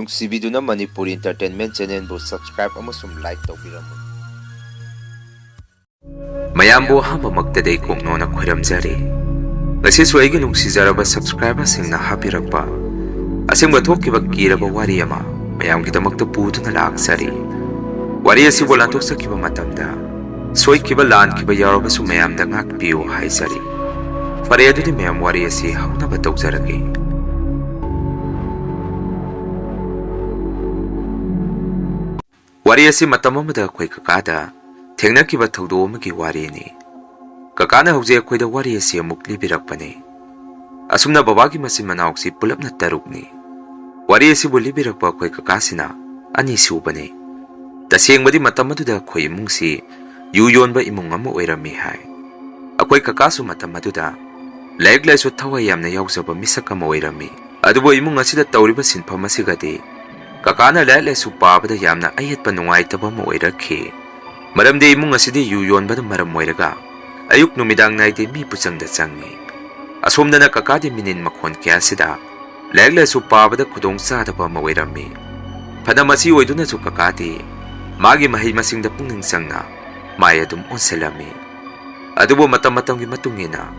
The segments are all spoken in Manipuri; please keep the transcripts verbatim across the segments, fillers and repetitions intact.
ꯅꯨꯡꯁꯤꯕꯤꯗꯨꯅ ꯃꯅꯤꯄꯨꯔ Entertainment Channelꯕꯨ subscribe ꯑꯃꯁꯨꯡ like ꯇꯧꯕꯤꯔꯝꯃꯨ꯫ ꯃꯌꯥꯝꯕꯨ ꯑꯍꯥꯟꯕꯃꯛꯇꯗ ꯑꯩ ꯀꯣꯛꯅꯣꯅ ꯈꯣꯏꯔꯝꯖꯔꯤ꯫ ꯉꯁꯤꯁꯨ ꯑꯩꯒꯤ ꯅꯨꯡꯁꯤꯖꯔꯕ subscriberꯁꯤꯡꯅ ꯍꯥꯞꯄꯤꯔꯛꯄ ꯑꯁꯦꯡꯕ ꯊꯣꯛꯈꯤꯕ ꯀꯤꯔꯕ ꯋꯥꯔꯤ ꯑꯃ ꯃꯌꯥꯝꯒꯤꯗꯃꯛꯇ ꯄꯨꯗꯨꯅ ꯂꯥꯛꯆꯔꯤ꯫ ꯋꯥꯔꯤ ꯑꯁꯤꯕꯨ ꯂꯥꯟꯊꯣꯛꯆꯈꯤꯕ ꯃꯇꯝꯗ ꯁꯣꯏꯈꯤꯕ ꯂꯥꯟꯈꯤꯕ ꯌꯥꯎꯔꯕꯁꯨ ꯃꯌꯥꯝꯗ ꯉꯥꯛꯄꯤꯌꯨ ꯍꯥꯏꯖꯔꯤ꯫ ꯐꯔꯦ, ꯑꯗꯨꯗꯤ ꯃꯌꯥꯝ ꯋꯥꯔꯤ ꯑꯁꯤ ꯍꯧꯅꯕ ꯇꯧꯖꯔꯒꯦ꯫ ꯋꯥꯔꯤ ꯑꯁꯤ ꯃꯇꯝ ꯑꯃꯗ ꯑꯩꯈꯣꯏ ꯀꯀꯥꯗ ꯊꯦꯡꯅꯈꯤꯕ ꯊꯧꯗꯣꯛ ꯑꯃꯒꯤ ꯋꯥꯔꯤꯅꯤ꯫ ꯀꯀꯥꯅ ꯍꯧꯖꯤꯛ ꯑꯩꯈꯣꯏꯗ ꯋꯥꯔꯤ ꯑꯁꯤ ꯑꯃꯨꯛ ꯂꯤꯕꯤꯔꯛꯄꯅꯤ꯫ ꯑꯁꯨꯝꯅ ꯕꯕꯥꯒꯤ ꯃꯆꯤꯟ ꯃꯅꯥꯎꯁꯤ ꯄꯨꯂꯞꯅ ꯇꯔꯨꯛꯅꯤ꯫ ꯋꯥꯔꯤ ꯑꯁꯤꯕꯨ ꯂꯤꯕꯤꯔꯛꯄ ꯑꯩꯈꯣꯏ ꯀꯀꯥꯁꯤꯅ ꯑꯅꯤꯁꯨꯕꯅꯤ꯫ ꯇꯁꯦꯡꯕꯗꯤ ꯃꯇꯝ ꯑꯗꯨꯗ ꯑꯩꯈꯣꯏ ꯏꯃꯨꯡꯁꯤ ꯌꯨ ꯌꯣꯟꯕ ꯏꯃꯨꯡ ꯑꯃ ꯑꯣꯏꯔꯝꯃꯤ ꯍꯥꯏ꯫ ꯑꯩꯈꯣꯏ ꯀꯀꯥꯁꯨ ꯃꯇꯝ ꯑꯗꯨꯗ ꯂꯥꯏꯔꯤꯛ ꯂꯥꯏꯁꯨ ꯊꯋꯥꯏ ꯌꯥꯝꯅ ꯌꯥꯎꯖꯕ ꯃꯤꯁꯛ ꯑꯃ ꯑꯣꯏꯔꯝꯃꯤ꯫ ꯑꯗꯨꯕꯨ ꯏꯃꯨꯡ ꯑꯁꯤꯗ ꯇꯧꯔꯤꯕ ꯁꯤꯟꯐꯝ ꯑꯁꯤꯒꯗꯤ ꯀꯀꯥꯅ ꯂꯥꯏꯔꯤꯛ ꯂꯥꯏꯁꯨ ꯄꯥꯕꯗ ꯌꯥꯝꯅ ꯑꯌꯦꯠꯄ ꯅꯨꯡꯉꯥꯏꯇꯕ ꯑꯃ ꯑꯣꯏꯔꯛꯈꯤ꯫ ꯃꯔꯝꯗꯤ ꯏꯃꯨꯡ ꯑꯁꯤꯗꯤ ꯌꯨ ꯌꯣꯟꯕꯅ ꯃꯔꯝ ꯑꯣꯏꯔꯒ ꯑꯌꯨꯛ ꯅꯨꯃꯤꯗꯥꯡ ꯅꯥꯏꯗꯦ ꯃꯤ ꯄꯨꯆꯪꯗ ꯆꯪꯉꯤ꯫ ꯑꯁꯣꯝꯗꯅ ꯀꯀꯥꯗꯤ ꯃꯤꯅꯤꯟ ꯃꯈꯣꯟ ꯀꯌꯥꯁꯤꯗ ꯂꯥꯏꯔꯤꯛ ꯂꯥꯏꯁꯨ ꯄꯥꯕꯗ ꯈꯨꯗꯣꯡ ꯆꯥꯗꯕ ꯑꯃ ꯑꯣꯏꯔꯝꯃꯤ꯫ ꯐꯅ ꯃꯁꯤ ꯑꯣꯏꯗꯨꯅꯁꯨ ꯀꯀꯥꯗꯤ ꯃꯥꯒꯤ ꯃꯍꯩ ꯃꯁꯤꯡꯗ ꯄꯨꯛꯅꯤꯡ ꯆꯪꯅ ꯃꯥꯏ ꯑꯗꯨꯝ ꯑꯣꯟꯁꯤꯜꯂꯝꯃꯤ꯫ ꯑꯗꯨꯕꯨ ꯃꯇꯝ ꯃꯇꯝꯒꯤ ꯃꯇꯨꯡ ꯏꯟꯅ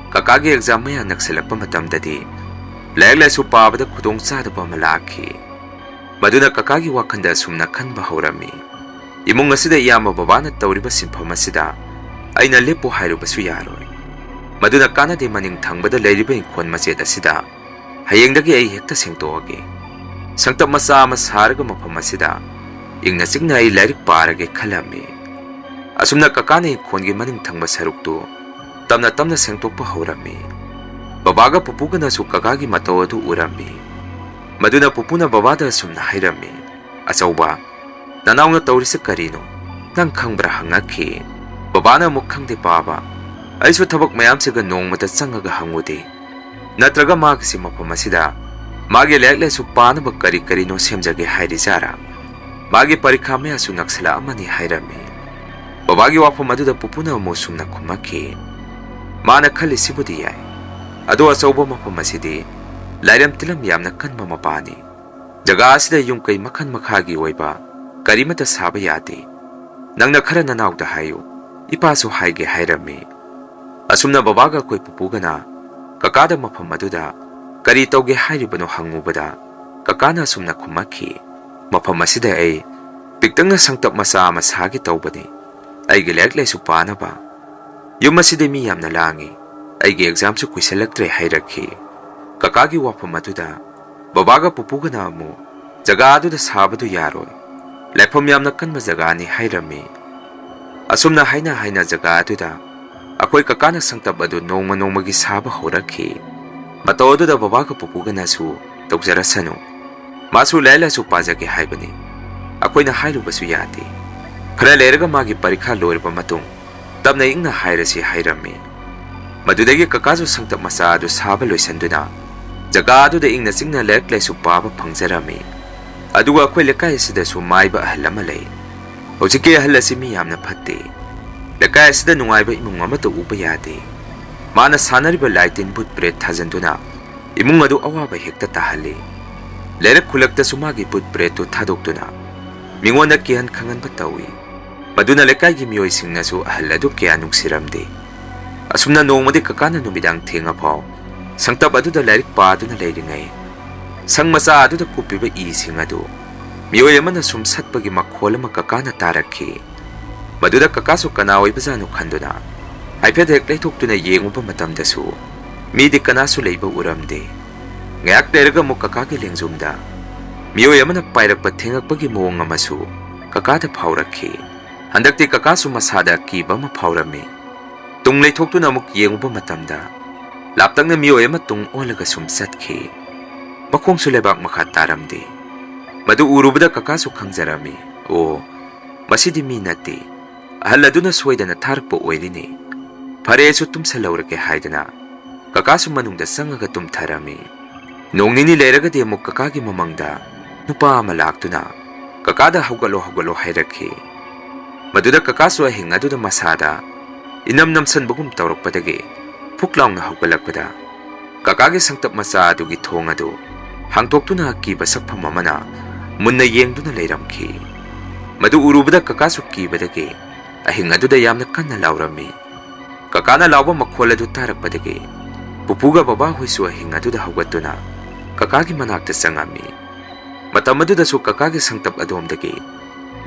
ꯀꯀꯥꯒꯤ exam ꯃꯌꯥ ꯅꯛꯁꯤꯜꯂꯛꯄ ꯃꯇꯝꯗꯗꯤ ꯂꯥꯏꯔꯤꯛ ꯂꯥꯏꯁꯨ ꯄꯥꯕꯗ ꯈꯨꯗꯣꯡ ꯆꯥꯗꯕ ꯑꯃ ꯂꯥꯛꯈꯤ꯫ ꯃꯗꯨꯅ ꯀꯀꯥꯒꯤ ꯋꯥꯈꯜꯗ ꯑꯁꯨꯝꯅ ꯈꯟꯕ ꯍꯧꯔꯝꯃꯤ, "ꯏꯃꯨꯡ ꯑꯁꯤꯗ ꯏꯌꯥꯝꯕ ꯕꯕꯥꯅ ꯇꯧꯔꯤꯕ ꯁꯤꯟꯐꯝ ꯑꯁꯤꯗ ꯑꯩꯅ ꯂꯦꯞꯄꯨ ꯍꯥꯏꯔꯨꯕꯁꯨ ꯌꯥꯔꯣꯏ꯫ ꯃꯗꯨꯅ ꯀꯥꯟꯅꯗꯦ, ꯃꯅꯤꯡ ꯊꯪꯕꯗ ꯂꯩꯔꯤꯕ ꯏꯪꯈꯣꯜ ꯃꯆꯦꯠ ꯑꯁꯤꯗ ꯍꯌꯦꯡꯗꯒꯤ ꯑꯩ ꯍꯦꯛꯇ ꯁꯦꯡꯗꯣꯛꯑꯒꯦ꯫ ꯁꯪꯇꯞ ꯃꯆꯥ ꯑꯃ ꯁꯥꯔꯒ ꯃꯐꯝ ꯑꯁꯤꯗ ꯏꯪꯅ ꯆꯤꯛꯅ ꯑꯩ ꯂꯥꯏꯔꯤꯛ ꯄꯥꯔꯒꯦ" ꯈꯜꯂꯝꯃꯤ꯫ ꯑꯁꯨꯝꯅ ꯀꯀꯥꯅ ꯏꯪꯈꯣꯜꯒꯤ ꯃꯅꯤꯡ ꯊꯪꯕ ꯁꯔꯨꯛꯇꯨ ꯇꯞꯅ ꯇꯞꯅ ꯁꯦꯡꯗꯣꯛꯄ ꯍꯧꯔꯝꯃꯤ꯫ ꯕꯕꯥꯒ ꯄꯨꯄꯨꯒꯅꯁꯨ ꯀꯀꯥꯒꯤ ꯃꯇꯧ ꯑꯗꯨ ꯎꯔꯝꯃꯤ꯫ ꯃꯗꯨꯅ ꯄꯨꯄꯨꯅ ꯕꯕꯥꯗ ꯑꯁꯨꯝꯅ ꯍꯥꯏꯔꯝꯃꯤ, "ꯑꯆꯧꯕ, ꯅꯅꯥꯎꯅ ꯇꯧꯔꯤꯁꯤ ꯀꯔꯤꯅꯣ? ꯅꯪ ꯈꯪꯕ꯭ꯔꯥ?" ꯍꯪꯉꯛꯈꯤ꯫ ꯕꯕꯥꯅ ꯑꯃꯨꯛ, "ꯈꯪꯗꯦ ꯄꯥꯕ, ꯑꯩꯁꯨ ꯊꯕꯛ ꯃꯌꯥꯝꯁꯤꯒ ꯅꯣꯡꯃꯇ ꯆꯪꯉꯒ ꯍꯪꯉꯨꯗꯦ꯫ ꯅꯠꯇ꯭ꯔꯒ ꯃꯥꯒꯤꯁꯤ ꯃꯐꯝ ꯑꯁꯤꯗ ꯃꯥꯒꯤ ꯂꯥꯏꯔꯤꯛ ꯂꯥꯏꯁꯨ ꯄꯥꯅꯕ ꯀꯔꯤ ꯀꯔꯤꯅꯣ ꯁꯦꯝꯖꯒꯦ ꯍꯥꯏꯔꯤꯖꯥꯔꯥ? ꯃꯥꯒꯤ ꯄꯔꯤꯈꯥ ꯃꯌꯥꯁꯨ ꯅꯛꯁꯤꯜꯂꯛꯑꯃꯅꯤ" ꯍꯥꯏꯔꯝꯃꯤ꯫ ꯕꯕꯥꯒꯤ ꯋꯥꯐꯝ ꯑꯗꯨꯗ ꯄꯨꯄꯨꯅ ꯑꯃꯨꯛ ꯁꯨꯝꯅ ꯈꯨꯝꯃꯛꯈꯤ, "ꯃꯥꯅ ꯈꯜꯂꯤꯁꯤꯕꯨꯗꯤ ꯌꯥꯏ, ꯑꯗꯣ ꯑꯆꯧꯕ, ꯃꯐꯝ ꯑꯁꯤꯗꯤ ꯂꯥꯏꯔꯝ ꯇꯤꯂꯝ ꯌꯥꯝꯅ ꯀꯟꯕ ꯃꯄꯥꯅꯤ꯫ "ꯖꯒꯥ ꯑꯁꯤꯗ ꯌꯨꯝ ꯀꯩ ꯃꯈꯜ ꯃꯈꯥꯒꯤ ꯑꯣꯏꯕ ꯀꯔꯤꯃꯠꯇ ꯁꯥꯕ ꯌꯥꯗꯦ꯫ ꯅꯪꯅ ꯈꯔ ꯅꯅꯥꯎꯗ ꯍꯥꯏꯌꯨ, ꯏꯄꯥꯁꯨ ꯍꯥꯏꯒꯦ" ꯍꯥꯏꯔꯝꯃꯤ꯫ ꯑꯁꯨꯝꯅ ꯕꯕꯥꯒ ꯑꯩꯈꯣꯏ ꯄꯨꯄꯨꯒꯅ ꯀꯀꯥꯗ ꯃꯐꯝ ꯑꯗꯨꯗ ꯀꯔꯤ ꯇꯧꯒꯦ ꯍꯥꯏꯔꯤꯕꯅꯣ ꯍꯪꯉꯨꯕꯗ, ꯀꯀꯥꯅ ꯑꯁꯨꯝꯅ ꯈꯨꯝꯃꯛꯈꯤ, "ꯃꯐꯝ ꯑꯁꯤꯗ ꯑꯩ ꯄꯤꯛꯇꯛꯅ ꯁꯪꯇꯞ ꯃꯆꯥ ꯑꯃ ꯁꯥꯒꯦ ꯇꯧꯕꯅꯤ, ꯑꯩꯒꯤ ꯂꯥꯏꯔꯤꯛ ꯂꯥꯏꯁꯨ ꯄꯥꯅꯕ꯫ ꯌꯨꯝ ꯑꯁꯤꯗ ꯃꯤ ꯌꯥꯝꯅ ꯂꯥꯡꯉꯤ, ꯑꯩꯒꯤ ꯑꯦꯛꯖꯥꯝꯁꯨ ꯀꯨꯏꯁꯜꯂꯛꯇ꯭ꯔꯦ" ꯍꯥꯏꯔꯛꯈꯤ꯫ ꯀꯀꯥꯒꯤ ꯋꯥꯐꯝ ꯑꯗꯨꯗ ꯕꯕꯥꯒ ꯄꯨꯄꯨꯒꯅ ꯑꯃꯨꯛ, "ꯖꯒꯥ ꯑꯗꯨꯗ ꯁꯥꯕꯗꯨ ꯌꯥꯔꯣꯏ, ꯂꯥꯏꯐꯝ ꯌꯥꯝꯅ ꯀꯟꯕ ꯖꯒꯥꯅꯤ" ꯍꯥꯏꯔꯝꯃꯤ꯫ ꯑꯁꯨꯝꯅ ꯍꯥꯏꯅ ꯍꯥꯏꯅ ꯖꯒꯥ ꯑꯗꯨꯗ ꯑꯩꯈꯣꯏ ꯀꯀꯥꯅ ꯁꯪꯇꯞ ꯑꯗꯨ ꯅꯣꯡꯃ ꯅꯣꯡꯃꯒꯤ ꯁꯥꯕ ꯍꯧꯔꯛꯈꯤ꯫ ꯃꯇꯧ ꯑꯗꯨꯗ ꯕꯕꯥꯒ ꯄꯨꯄꯨꯒꯅꯁꯨ, "ꯇꯧꯖꯔꯁꯅꯨ, ꯃꯥꯁꯨ ꯂꯥꯏꯔꯤꯛ ꯂꯥꯏꯁꯨ ꯄꯥꯖꯒꯦ ꯍꯥꯏꯕꯅꯤ, ꯑꯩꯈꯣꯏꯅ ꯍꯥꯏꯔꯨꯕꯁꯨ ꯌꯥꯗꯦ꯫ ꯈꯔ ꯂꯩꯔꯒ ꯃꯥꯒꯤ ꯄꯔꯤꯈꯥ ꯂꯣꯏꯔꯕ ꯃꯇꯨꯡ ꯇꯞꯅ ꯏꯪꯅ ꯍꯥꯏꯔꯁꯤ" ꯍꯥꯏꯔꯝꯃꯤ꯫ ꯃꯗꯨꯗꯒꯤ ꯀꯀꯥꯁꯨ ꯁꯪꯇꯞ ꯃꯆꯥ ꯑꯗꯨ ꯁꯥꯕ ꯂꯣꯏꯁꯤꯟꯗꯨꯅ ꯖꯒꯥ ꯑꯗꯨꯗ ꯏꯪꯅ ꯆꯤꯛꯅ ꯂꯥꯏꯔꯤꯛ ꯂꯥꯏꯁꯨ ꯄꯥꯕ ꯐꯪꯖꯔꯝꯃꯤ꯫ ꯑꯗꯨꯒ ꯑꯩꯈꯣꯏ ꯂꯩꯀꯥꯏ ꯑꯁꯤꯗꯁꯨ ꯃꯥꯏꯕ ꯑꯍꯜ ꯑꯃ ꯂꯩ꯫ ꯍꯧꯖꯤꯛꯀꯤ ꯑꯍꯜ ꯑꯁꯤ ꯃꯤ ꯌꯥꯝꯅ ꯐꯠꯇꯦ꯫ ꯂꯩꯀꯥꯏ ꯑꯁꯤꯗ ꯅꯨꯡꯉꯥꯏꯕ ꯏꯃꯨꯡ ꯑꯃꯠꯇ ꯎꯕ ꯌꯥꯗꯦ꯫ ꯃꯥꯅ ꯁꯥꯟꯅꯔꯤꯕ ꯂꯥꯏ ꯇꯤꯟ ꯚꯨꯠ ꯄ꯭ꯔꯦꯠ ꯊꯥꯖꯤꯟꯗꯨꯅ ꯏꯃꯨꯡ ꯑꯗꯨ ꯑꯋꯥꯕ ꯍꯦꯛꯇ ꯇꯥꯍꯜꯂꯤ꯫ ꯂꯩꯔꯛ ꯈꯨꯜꯂꯛꯇꯁꯨ ꯃꯥꯒꯤ ꯚꯨꯠ ꯄ꯭ꯔꯦꯠꯇꯨ ꯊꯥꯗꯣꯛꯇꯨꯅ ꯃꯤꯉꯣꯟꯗ ꯀꯤꯍꯟ ꯈꯪꯍꯟꯕ ꯇꯧꯏ꯫ ꯃꯗꯨꯅ ꯂꯩꯀꯥꯏꯒꯤ ꯃꯤꯑꯣꯏꯁꯤꯡꯅꯁꯨ ꯑꯍꯜ ꯑꯗꯨ ꯀꯌꯥ ꯅꯨꯡꯁꯤꯔꯝꯗꯦ꯫ ꯑꯁꯨꯝꯅ ꯅꯣꯡꯃꯗꯤ ꯀꯀꯥꯅ ꯅꯨꯃꯤꯗꯥꯡ ꯊꯦꯡꯉꯐꯥꯎ ꯁꯪꯇꯞ ꯑꯗꯨꯗ ꯂꯥꯏꯔꯤꯛ ꯄꯥꯗꯨꯅ ꯂꯩꯔꯤꯉꯩ, ꯁꯪ ꯃꯆꯥ ꯑꯗꯨꯗ ꯀꯨꯞꯄꯤꯕ ꯏꯁꯤꯡ ꯑꯗꯨ ꯃꯤꯑꯣꯏ ꯑꯃꯅ ꯁꯨꯝ ꯁꯠꯄꯒꯤ ꯃꯈꯣꯜ ꯑꯃ ꯀꯀꯥꯅ ꯇꯥꯔꯛꯈꯤ꯫ ꯃꯗꯨꯗ ꯀꯀꯥꯁꯨ ꯀꯅꯥ ꯑꯣꯏꯕꯖꯥꯠꯅꯣ ꯈꯟꯗꯨꯅ ꯍꯥꯏꯐꯦꯠ ꯍꯦꯛ ꯂꯩꯊꯣꯛꯇꯨꯅ ꯌꯦꯡꯉꯨꯕ ꯃꯇꯝꯗꯁꯨ ꯃꯤꯗꯤ ꯀꯅꯥꯁꯨ ꯂꯩꯕ ꯎꯔꯝꯗꯦ꯫ ꯉꯥꯏꯍꯥꯛ ꯂꯩꯔꯒ ꯑꯃꯨꯛ ꯀꯀꯥꯒꯤ ꯂꯦꯡꯖꯨꯝꯗ ꯃꯤꯑꯣꯏ ꯑꯃꯅ ꯄꯥꯏꯔꯛꯄ ꯊꯦꯡꯉꯛꯄꯒꯤ ꯃꯑꯣꯡ ꯑꯃꯁꯨ ꯀꯀꯥꯗ ꯐꯥꯎꯔꯛꯈꯤ꯫ ꯍꯟꯗꯛꯇꯤ ꯀꯀꯥꯁꯨ ꯃꯁꯥꯗ ꯑꯀꯤꯕ ꯑꯃ ꯐꯥꯎꯔꯝꯃꯤ꯫ ꯇꯨꯡ ꯂꯩꯊꯣꯛꯇꯨꯅ ꯑꯃꯨꯛ ꯌꯦꯡꯉꯨꯕ ꯃꯇꯝꯗ ꯂꯥꯞꯇꯛꯅ ꯃꯤꯑꯣꯏ ꯑꯃ ꯇꯨꯡ ꯑꯣꯜꯂꯒ ꯁꯨꯝ ꯆꯠꯈꯤ꯫ ꯃꯈꯣꯡꯁꯨ ꯂꯩꯕꯥꯛ ꯃꯈꯥ ꯇꯥꯔꯝꯗꯦ꯫ ꯃꯗꯨ ꯎꯔꯨꯕꯗ ꯀꯀꯥꯁꯨ ꯈꯪꯖꯔꯝꯃꯤ, "ꯑꯣ, ꯃꯁꯤꯗꯤ ꯃꯤ ꯅꯠꯇꯦ, ꯑꯍꯜ ꯑꯗꯨꯅ ꯁꯣꯏꯗꯅ ꯊꯥꯔꯛꯄ ꯑꯣꯏꯔꯤꯅꯤ꯫ ꯐꯔꯦ, ꯑꯩꯁꯨ ꯇꯨꯝꯁꯜꯍꯧꯔꯒꯦ" ꯍꯥꯏꯗꯅ ꯀꯀꯥꯁꯨ ꯃꯅꯨꯡꯗ ꯆꯪꯉꯒ ꯇꯨꯝꯊꯔꯝꯃꯤ꯫ ꯅꯣꯡ ꯅꯤꯅꯤ ꯂꯩꯔꯒꯗꯤ ꯑꯃꯨꯛ ꯀꯀꯥꯒꯤ ꯃꯃꯪꯗ ꯅꯨꯄꯥ ꯑꯃ ꯂꯥꯛꯇꯨꯅ ꯀꯀꯥꯗ "ꯍꯧꯒꯠꯂꯣ, ꯍꯧꯒꯠꯂꯣ" ꯍꯥꯏꯔꯛꯈꯤ꯫ ꯃꯗꯨꯗ ꯀꯀꯥꯁꯨ ꯑꯍꯤꯡ ꯑꯗꯨꯗ ꯃꯁꯥꯗ ꯏꯅꯝ ꯅꯝꯁꯟꯕꯒꯨꯝ ꯇꯧꯔꯛꯄꯗꯒꯤ ꯐꯨꯛ ꯂꯥꯎꯅ ꯍꯧꯒꯠꯂꯛꯄꯗ ꯀꯀꯥꯒꯤ ꯁꯪꯇꯞ ꯃꯆꯥ ꯑꯗꯨꯒꯤ ꯊꯣꯡ ꯑꯗꯨ ꯍꯥꯡꯗꯣꯛꯇꯨꯅ ꯑꯀꯤꯕ ꯁꯛꯐꯝ ꯑꯃꯅ ꯃꯨꯟꯅ ꯌꯦꯡꯗꯨꯅ ꯂꯩꯔꯝꯈꯤ꯫ ꯃꯗꯨ ꯎꯔꯨꯕꯗ ꯀꯀꯥꯁꯨ ꯀꯤꯕꯗꯒꯤ ꯑꯍꯤꯡ ꯑꯗꯨꯗ ꯌꯥꯝꯅ ꯀꯟꯅ ꯂꯥꯎꯔꯝꯃꯤ꯫ ꯀꯀꯥꯅ ꯂꯥꯎꯕ ꯃꯈꯣꯜ ꯑꯗꯨ ꯇꯥꯔꯛꯄꯗꯒꯤ ꯄꯨꯄꯨꯒ ꯕꯕꯥꯍꯣꯏꯁꯨ ꯑꯍꯤꯡ ꯑꯗꯨꯗ ꯍꯧꯒꯠꯇꯨꯅ ꯀꯀꯥꯒꯤ ꯃꯅꯥꯛꯇ ꯆꯪꯉꯝꯃꯤ꯫ ꯃꯇꯝ ꯑꯗꯨꯗꯁꯨ ꯀꯀꯥꯒꯤ ꯁꯪꯇꯞ ꯑꯗꯣꯝꯗꯒꯤ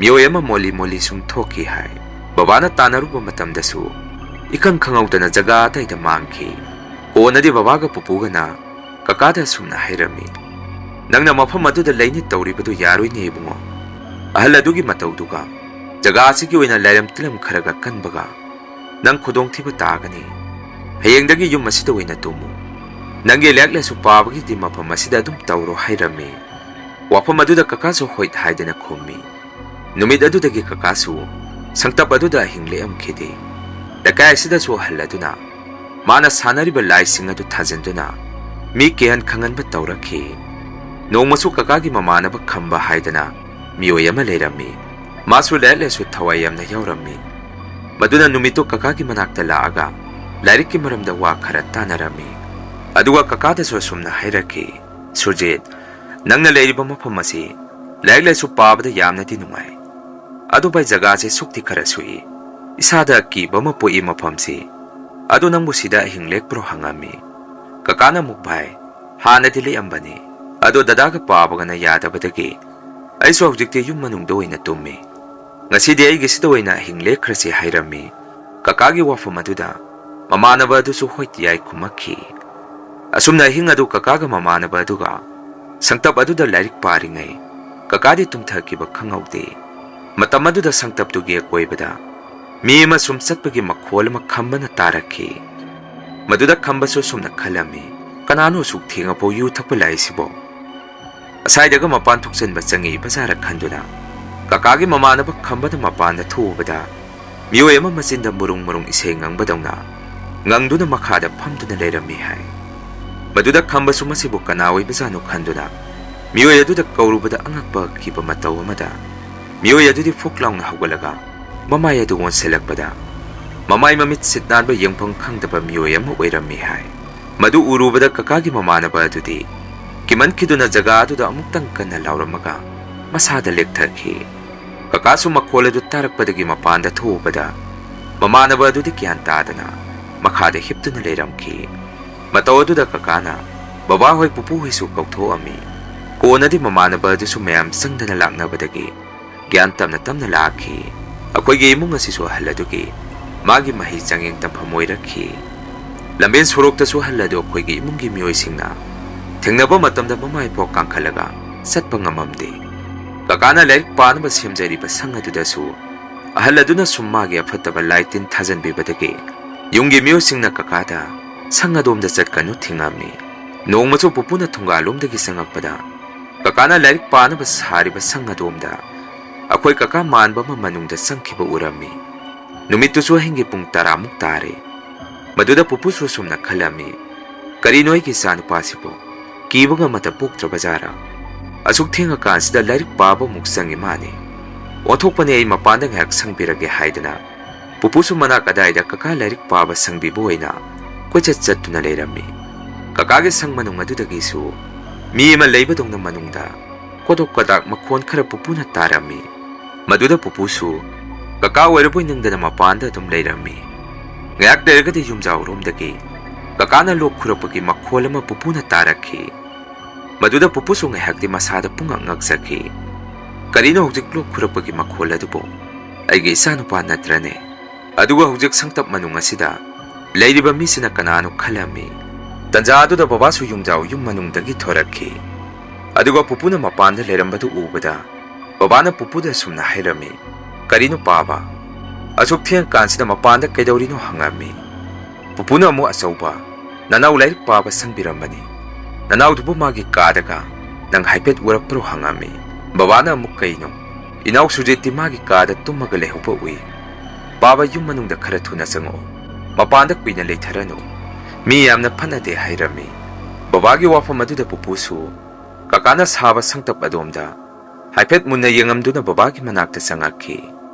ꯃꯤꯑꯣꯏ ꯑꯃ ꯃꯣꯂꯤ ꯃꯣꯂꯤ ꯁꯨꯝ ꯊꯣꯛꯈꯤ ꯍꯥꯏ꯫ ꯕꯕꯥꯅ ꯇꯥꯟꯅꯔꯨꯕ ꯃꯇꯝꯗꯁꯨ ꯏꯈꯪ ꯈꯪꯍꯧꯗꯅ ꯖꯒꯥ ꯑꯇꯩꯗ ꯃꯥꯡꯈꯤ꯫ ꯀꯣꯟꯅꯗꯤ ꯕꯕꯥꯒ ꯄꯨꯄꯨꯒꯅ ꯀꯀꯥꯗ ꯑꯁꯨꯝꯅ ꯍꯥꯏꯔꯝꯃꯤ, "ꯅꯪꯅ ꯃꯐꯝ ꯑꯗꯨꯗ ꯂꯩꯅꯤ ꯇꯧꯔꯤꯕꯗꯨ ꯌꯥꯔꯣꯏꯅꯦ ꯏꯕꯨꯡꯉꯣ꯫ ꯑꯍꯜ ꯑꯗꯨꯒꯤ ꯃꯇꯧꯗꯨꯒ ꯖꯒꯥ ꯑꯁꯤꯒꯤ ꯑꯣꯏꯅ ꯂꯥꯏꯔꯝ ꯇꯤꯂꯝ ꯈꯔꯒ ꯀꯟꯕꯒ ꯅꯪ ꯈꯨꯗꯣꯡꯊꯤꯕ ꯇꯥꯒꯅꯤ꯫ ꯍꯌꯦꯡꯗꯒꯤ ꯌꯨꯝ ꯑꯁꯤꯗ ꯑꯣꯏꯅ ꯇꯨꯝꯃꯨ꯫ ꯅꯪꯒꯤ ꯂꯥꯏꯔꯤꯛ ꯂꯥꯏꯁꯨ ꯄꯥꯕꯒꯤꯗꯤ ꯃꯐꯝ ꯑꯁꯤꯗ ꯑꯗꯨꯝ ꯇꯧꯔꯣ" ꯍꯥꯏꯔꯝꯃꯤ꯫ ꯋꯥꯐꯝ ꯑꯗꯨꯗ ꯀꯀꯥꯁꯨ ꯍꯣꯏꯠ ꯍꯥꯏꯗꯅ ꯈꯨꯝꯃꯤ꯫ ꯅꯨꯃꯤꯠ ꯑꯗꯨꯗꯒꯤ ꯀꯀꯥꯁꯨ ꯁꯪꯇꯞ ꯑꯗꯨꯗ ꯑꯍꯤꯡ ꯂꯦꯛꯑꯝꯈꯤꯗꯦ꯫ ꯂꯩꯀꯥꯏ ꯑꯁꯤꯗꯁꯨ ꯑꯍꯜ ꯑꯗꯨꯅ ꯃꯥꯅ ꯁꯥꯟꯅꯔꯤꯕ ꯂꯥꯏꯁꯤꯡ ꯑꯗꯨ ꯊꯥꯖꯤꯟꯗꯨꯅ ꯃꯤ ꯀꯤꯍꯟ ꯈꯪꯍꯟꯕ ꯇꯧꯔꯛꯈꯤ꯫ ꯅꯣꯡꯃꯁꯨ ꯀꯀꯥꯒꯤ ꯃꯃꯥꯟꯅꯕ ꯈꯝꯕ ꯍꯥꯏꯗꯅ ꯃꯤꯑꯣꯏ ꯑꯃ ꯂꯩꯔꯝꯃꯤ꯫ ꯃꯥꯁꯨ ꯂꯥꯏꯔꯤꯛ ꯂꯥꯏꯁꯨ ꯊꯋꯥꯏ ꯌꯥꯝꯅ ꯌꯥꯎꯔꯝꯃꯤ꯫ ꯃꯗꯨꯅ ꯅꯨꯃꯤꯠꯇꯨ ꯀꯀꯥꯒꯤ ꯃꯅꯥꯛꯇ ꯂꯥꯛꯑꯒ ꯂꯥꯏꯔꯤꯛꯀꯤ ꯃꯔꯝꯗ ꯋꯥ ꯈꯔ ꯇꯥꯟꯅꯔꯝꯃꯤ꯫ ꯑꯗꯨꯒ ꯀꯀꯥꯗꯁꯨ ꯑꯁꯨꯝꯅ ꯍꯥꯏꯔꯛꯈꯤ, "ꯁꯨꯔꯖꯤꯠ, ꯅꯪꯅ ꯂꯩꯔꯤꯕ ꯃꯐꯝ ꯑꯁꯤ ꯂꯥꯏꯔꯤꯛ ꯂꯥꯏꯁꯨ ꯄꯥꯕꯗ ꯌꯥꯝꯅꯗꯤ ꯅꯨꯡꯉꯥꯏ꯫ ꯑꯗꯨ ꯚꯥꯏ, ꯖꯒꯥꯁꯦ ꯁꯨꯛꯇꯤ ꯈꯔ ꯁꯨꯏ꯫ ꯏꯁꯥꯗ ꯑꯀꯤꯕ ꯑꯃ ꯄꯣꯛꯏ ꯃꯐꯝꯁꯤ꯫ ꯑꯗꯨ ꯅꯪꯕꯨ ꯁꯤꯗ ꯑꯍꯤꯡ ꯂꯦꯛꯄ꯭ꯔꯣ?" ꯍꯪꯉꯝꯃꯤ꯫ ꯀꯀꯥꯅ ꯑꯃꯨꯛ, "ꯚꯥꯏ, ꯍꯥꯟꯅꯗꯤ ꯂꯦꯛꯑꯝꯕꯅꯤ꯫ ꯑꯗꯣ ꯗꯗꯥꯒ ꯄꯥꯕꯒꯅ ꯌꯥꯗꯕꯗꯒꯤ ꯑꯩꯁꯨ ꯍꯧꯖꯤꯛꯇꯤ ꯌꯨꯝ ꯃꯅꯨꯡꯗ ꯑꯣꯏꯅ ꯇꯨꯝꯃꯤ꯫ ꯉꯁꯤꯗꯤ ꯑꯩꯒꯤꯁꯤꯗ ꯑꯣꯏꯅ ꯑꯍꯤꯡ ꯂꯦꯛꯈ꯭ꯔꯁꯤ" ꯍꯥꯏꯔꯝꯃꯤ꯫ ꯀꯀꯥꯒꯤ ꯋꯥꯐꯝ ꯑꯗꯨꯗ ꯃꯃꯥꯟꯅꯕ ꯑꯗꯨꯁꯨ ꯍꯣꯏ ꯌꯥꯏ ꯈꯨꯝꯃꯛꯈꯤ꯫ ꯑꯁꯨꯝꯅ ꯑꯍꯤꯡ ꯑꯗꯨ ꯀꯀꯥꯒ ꯃꯃꯥꯟꯅꯕ ꯑꯗꯨꯒ ꯁꯪꯇꯞ ꯑꯗꯨꯗ ꯂꯥꯏꯔꯤꯛ ꯄꯥꯔꯤꯉꯩ ꯀꯀꯥꯗꯤ ꯇꯨꯝꯊꯈꯤꯕ ꯈꯪꯍꯧꯗꯦ꯫ ꯃꯇꯝ ꯑꯗꯨꯗ ꯁꯪꯇꯞꯇꯨꯒꯤ ꯑꯀꯣꯏꯕꯗ ꯃꯤ ꯑꯃ ꯁꯨꯝ ꯆꯠꯄꯒꯤ ꯃꯈꯣꯜ ꯑꯃ ꯈꯝꯕꯅ ꯇꯥꯔꯛꯈꯤ꯫ ꯃꯗꯨꯗ ꯈꯝꯕꯁꯨ ꯁꯨꯝꯅ ꯈꯜꯂꯝꯃꯤ, "ꯀꯅꯥꯅꯣ ꯑꯁꯨꯛ ꯊꯦꯡꯉꯐꯥꯎ ꯌꯨ ꯊꯛꯄ ꯂꯥꯛꯏꯁꯤꯕꯣ?" ꯑꯁꯥꯏꯗꯒ ꯃꯄꯥꯟ ꯊꯣꯛꯆꯟꯕ ꯆꯪꯉꯤ ꯕꯖꯥꯔ ꯈꯟꯗꯨꯅ ꯀꯀꯥꯒꯤ ꯃꯃꯥꯟꯅꯕ ꯈꯝꯕꯅ ꯃꯄꯥꯟꯗ ꯊꯣꯛꯎꯕꯗ ꯃꯤꯑꯣꯏ ꯑꯃ ꯃꯆꯤꯟꯗ ꯃꯨꯔꯨꯡ ꯃꯨꯔꯨꯡ ꯏꯁꯩ ꯉꯪꯕꯗꯧꯅ ꯉꯪꯗꯨꯅ ꯃꯈꯥꯗ ꯐꯝꯗꯨꯅ ꯂꯩꯔꯝꯃꯤ ꯍꯥꯏ꯫ ꯃꯗꯨꯗ ꯈꯝꯕꯁꯨ ꯃꯁꯤꯕꯨ ꯀꯅꯥ ꯑꯣꯏꯕꯖꯥꯠꯅꯣ ꯈꯟꯗꯨꯅ ꯃꯤꯑꯣꯏ ꯑꯗꯨꯗ ꯀꯧꯔꯨꯕꯗ ꯑꯉꯛꯄ ꯑꯀꯤꯕ ꯃꯇꯧ ꯑꯃꯗ ꯃꯤꯑꯣꯏ ꯑꯗꯨꯗꯤ ꯐꯨꯛ ꯂꯥꯎꯅ ꯍꯧꯒꯠꯂꯒ ꯃꯃꯥꯏ ꯑꯗꯨ ꯑꯣꯟꯁꯤꯜꯂꯛꯄꯗ ꯃꯃꯥꯏ ꯃꯃꯤꯠ ꯁꯤꯠ ꯅꯥꯟꯕ ꯌꯦꯡꯐꯝ ꯈꯪꯗꯕ ꯃꯤꯑꯣꯏ ꯑꯃ ꯑꯣꯏꯔꯝꯃꯤ ꯍꯥꯏ꯫ ꯃꯗꯨ ꯎꯔꯨꯕꯗ ꯀꯀꯥꯒꯤ ꯃꯃꯥꯟꯅꯕ ꯑꯗꯨꯗꯤ ꯀꯤꯃꯟꯈꯤꯗꯨꯅ ꯖꯒꯥ ꯑꯗꯨꯗ ꯑꯃꯨꯛꯇꯪ ꯀꯟꯅ ꯂꯥꯎꯔꯝꯃꯒ ꯃꯁꯥꯗ ꯂꯦꯛꯊꯈꯤ꯫ ꯀꯀꯥꯁꯨ ꯃꯈꯣꯜ ꯑꯗꯨ ꯇꯥꯔꯛꯄꯗꯒꯤ ꯃꯄꯥꯟꯗ ꯊꯣꯛꯎꯕꯗ ꯃꯃꯥꯟꯅꯕ ꯑꯗꯨꯗꯤ ꯒ꯭ꯌꯥꯟ ꯇꯥꯗꯅ ꯃꯈꯥꯗ ꯍꯤꯞꯇꯨꯅ ꯂꯩꯔꯝꯈꯤ꯫ ꯃꯇꯧ ꯑꯗꯨꯗ ꯀꯀꯥꯅ ꯕꯕꯥ ꯍꯣꯏ ꯄꯨꯄꯨ ꯍꯣꯏꯁꯨ ꯀꯧꯊꯣꯛꯑꯝꯃꯤ꯫ ꯀꯣꯟꯅꯗꯤ ꯃꯃꯥꯟꯅꯕ ꯑꯗꯨꯁꯨ ꯃꯌꯥꯝ ꯆꯪꯗꯅ ꯂꯥꯛꯅꯕꯗꯒꯤ ꯒ꯭ꯌꯥꯟ ꯇꯞꯅ ꯇꯞꯅ ꯂꯥꯛꯈꯤ꯫ ꯑꯩꯈꯣꯏꯒꯤ ꯏꯃꯨꯡ ꯑꯁꯤꯁꯨ ꯑꯍꯜ ꯑꯗꯨꯒꯤ ꯃꯥꯒꯤ ꯃꯍꯩ ꯆꯥꯡꯌꯦꯡ ꯇꯝꯐꯝ ꯑꯣꯏꯔꯛꯈꯤ꯫ ꯂꯝꯕꯦꯟ ꯁꯣꯔꯣꯛꯇꯁꯨ ꯑꯍꯜ ꯑꯗꯨ ꯑꯩꯈꯣꯏꯒꯤ ꯏꯃꯨꯡꯒꯤ ꯃꯤꯑꯣꯏꯁꯤꯡꯅ ꯊꯦꯡꯅꯕ ꯃꯇꯝꯗ ꯃꯃꯥꯏ ꯐꯥꯎ ꯀꯥꯡꯈꯠꯂꯒ ꯆꯠꯄ ꯉꯝꯃꯝꯗꯦ꯫ ꯀꯀꯥꯅ ꯂꯥꯏꯔꯤꯛ ꯄꯥꯅꯕ ꯁꯦꯝꯖꯔꯤꯕ ꯁꯪ ꯑꯗꯨꯗꯁꯨ ꯑꯍꯜ ꯑꯗꯨꯅ ꯁꯨꯝ ꯃꯥꯒꯤ ꯑꯐꯠꯇꯕ ꯂꯥꯏ ꯇꯤꯟ ꯊꯥꯖꯟꯕꯤꯕꯗꯒꯤ ꯌꯨꯝꯒꯤ ꯃꯤꯑꯣꯏꯁꯤꯡꯅ ꯀꯀꯥꯗ ꯁꯪ ꯑꯗꯣꯝꯗ ꯆꯠꯀꯅꯨ ꯊꯤꯡꯉꯝꯃꯤ꯫ ꯅꯣꯡꯃꯁꯨ ꯄꯨꯄꯨꯅ ꯊꯣꯡꯒꯥꯜꯂꯣꯝꯗꯒꯤ ꯆꯪꯉꯛꯄꯗ ꯀꯀꯥꯅ ꯂꯥꯏꯔꯤꯛ ꯄꯥꯅꯕ ꯁꯥꯔꯤꯕ ꯁꯪ ꯑꯗꯣꯝꯗ ꯑꯩꯈꯣꯏ ꯀꯀꯥ ꯃꯥꯟꯕ ꯑꯃ ꯃꯅꯨꯡꯗ ꯆꯪꯈꯤꯕ ꯎꯔꯝꯃꯤ꯫ ꯅꯨꯃꯤꯠꯇꯨꯁꯨ ꯑꯍꯤꯡꯒꯤ ꯄꯨꯡ ꯇꯔꯥꯃꯨꯛ ꯇꯥꯔꯦ꯫ ꯃꯗꯨꯗ ꯄꯨꯄꯨꯁꯨ ꯑꯁꯨꯝꯅ ꯈꯜꯂꯝꯃꯤ, "ꯀꯔꯤꯅꯣ ꯑꯩꯒꯤ ꯏꯆꯥꯅꯨꯄꯥꯁꯤꯕꯨ ꯀꯤꯕꯒ ꯑꯃꯠꯇ ꯄꯣꯛꯇ꯭ꯔꯕꯖꯥꯔꯥ? ꯑꯁꯨꯛ ꯊꯦꯡꯉꯀꯥꯟꯁꯤꯗ ꯂꯥꯏꯔꯤꯛ ꯄꯥꯕ ꯑꯃꯨꯛ ꯆꯪꯉꯤ ꯃꯥꯅꯦ꯫ ꯑꯣꯟꯊꯣꯛꯄꯅꯦ, ꯑꯩ ꯃꯄꯥꯟꯗ ꯉꯥꯏꯍꯥꯛ ꯁꯪꯕꯤꯔꯒꯦ" ꯍꯥꯏꯗꯅ ꯄꯨꯄꯨꯁꯨ ꯃꯅꯥꯛ ꯑꯗꯥꯏꯗ ꯀꯀꯥ ꯂꯥꯏꯔꯤꯛ ꯄꯥꯕ ꯁꯪꯕꯤꯕ ꯑꯣꯏꯅ ꯀꯣꯏꯆꯠ ꯆꯠꯇꯨꯅ ꯂꯩꯔꯝꯃꯤ꯫ ꯀꯀꯥꯒꯤ ꯁꯪ ꯃꯅꯨꯡ ꯑꯗꯨꯗꯒꯤꯁꯨ ꯃꯤ ꯑꯃ ꯂꯩꯕꯗꯧꯅ ꯃꯅꯨꯡꯗ ꯀꯣꯗꯣꯛ ꯀꯗꯥꯛ ꯃꯈꯣꯟ ꯈꯔ ꯄꯨꯄꯨꯅ ꯇꯥꯔꯝꯃꯤ꯫ ꯃꯗꯨꯗ ꯄꯨꯄꯨꯁꯨ ꯀꯀꯥ ꯑꯣꯏꯔꯕꯣꯏ ꯅꯤꯡꯗꯅ ꯃꯄꯥꯟꯗ ꯑꯗꯨꯝ ꯂꯩꯔꯝꯃꯤ꯫ ꯉꯥꯏꯍꯥꯛ ꯂꯩꯔꯒꯗꯤ ꯌꯨꯝꯖꯥꯎꯔꯣꯝꯗꯒꯤ ꯀꯀꯥꯅ ꯂꯣꯛ ꯈꯨꯔꯛꯄꯒꯤ ꯃꯈꯣꯜ ꯑꯃ ꯄꯨꯄꯨꯅ ꯇꯥꯔꯛꯈꯤ꯫ ꯃꯗꯨꯗ ꯄꯨꯄꯨꯁꯨ ꯉꯥꯏꯍꯥꯛꯇꯤ ꯃꯁꯥꯗ ꯄꯨꯡꯉꯛ ꯉꯛꯆꯈꯤ꯫ "ꯀꯔꯤꯅꯣ ꯍꯧꯖꯤꯛ ꯂꯣꯛ ꯈꯨꯔꯛꯄꯒꯤ ꯃꯈꯣꯜ ꯑꯗꯨꯕꯨ? ꯑꯩꯒꯤ ꯏꯆꯥꯅꯨꯄꯥ ꯅꯠꯇ꯭ꯔꯅꯦ? ꯑꯗꯨꯒ ꯍꯧꯖꯤꯛ ꯁꯪꯇꯞ ꯃꯅꯨꯡ ꯑꯁꯤꯗ ꯂꯩꯔꯤꯕ ꯃꯤꯁꯤꯅ ꯀꯅꯥꯅꯣ?" ꯈꯜꯂꯝꯃꯤ꯫ ꯇꯟꯖꯥ ꯑꯗꯨꯗ ꯕꯕꯥꯁꯨ ꯌꯨꯝꯖꯥꯎ ꯌꯨꯝ ꯃꯅꯨꯡꯗꯒꯤ ꯊꯣꯔꯛꯈꯤ꯫ ꯑꯗꯨꯒ ꯄꯨꯄꯨꯅ ꯃꯄꯥꯟꯗ ꯂꯩꯔꯝꯕꯗꯨ ꯎꯕꯗ ꯕꯕꯥꯅ ꯄꯨꯄꯨꯗ ꯁꯨꯝꯅ ꯍꯥꯏꯔꯝꯃꯤ, "ꯀꯔꯤꯅꯣ ꯄꯥꯕ? ꯑꯁꯨꯛ ꯊꯦꯡꯉꯀꯥꯟꯁꯤꯗ ꯃꯄꯥꯟꯗ ꯀꯩꯗꯧꯔꯤꯅꯣ?" ꯍꯪꯉꯝꯃꯤ꯫ ꯄꯨꯄꯨꯅ ꯑꯃꯨꯛ, "ꯑꯆꯧꯕ, ꯅꯅꯥꯎ ꯂꯥꯏꯔꯤꯛ ꯄꯥꯕ ꯁꯪꯕꯤꯔꯝꯕꯅꯤ꯫ ꯅꯅꯥꯎꯗꯨꯕꯨ ꯃꯥꯒꯤ ꯀꯥꯗꯒ ꯅꯪ ꯍꯥꯏꯐꯦꯠ ꯎꯔꯛꯄ꯭ꯔꯣ?" ꯍꯪꯉꯝꯃꯤ꯫ ꯕꯕꯥꯅ ꯑꯃꯨꯛ, "ꯀꯩꯅꯣ? ꯏꯅꯥꯎ ꯁꯨꯖꯤꯠꯇꯤ ꯃꯥꯒꯤ ꯀꯥꯗ ꯇꯨꯝꯃꯒ ꯂꯩꯍꯧꯕ ꯎꯏ꯫ ꯄꯥꯕ, ꯌꯨꯝ ꯃꯅꯨꯡꯗ ꯈꯔ ꯊꯨꯅ ꯆꯪꯉꯛꯑꯣ꯫ ꯃꯄꯥꯟꯗ ꯀꯨꯏꯅ ꯂꯩꯊꯔꯅꯨ꯫ ꯃꯤ ꯌꯥꯝꯅ ꯐꯠꯅꯗꯦ" ꯍꯥꯏꯔꯝꯃꯤ꯫ ꯕꯕꯥꯒꯤ ꯋꯥꯐꯝ ꯑꯗꯨꯗ ꯄꯨꯄꯨꯁꯨ ꯀꯀꯥꯅ ꯁꯥꯕ ꯁꯪꯇꯞ ꯑꯗꯣꯝꯗ ꯍꯥꯏꯐꯦꯠ ꯃꯨꯟꯅ ꯌꯦꯡꯉꯝꯗꯨꯅ ꯕꯕꯥꯒꯤ ꯃꯅꯥꯛꯇ ꯆꯪꯉꯛꯈꯤ꯫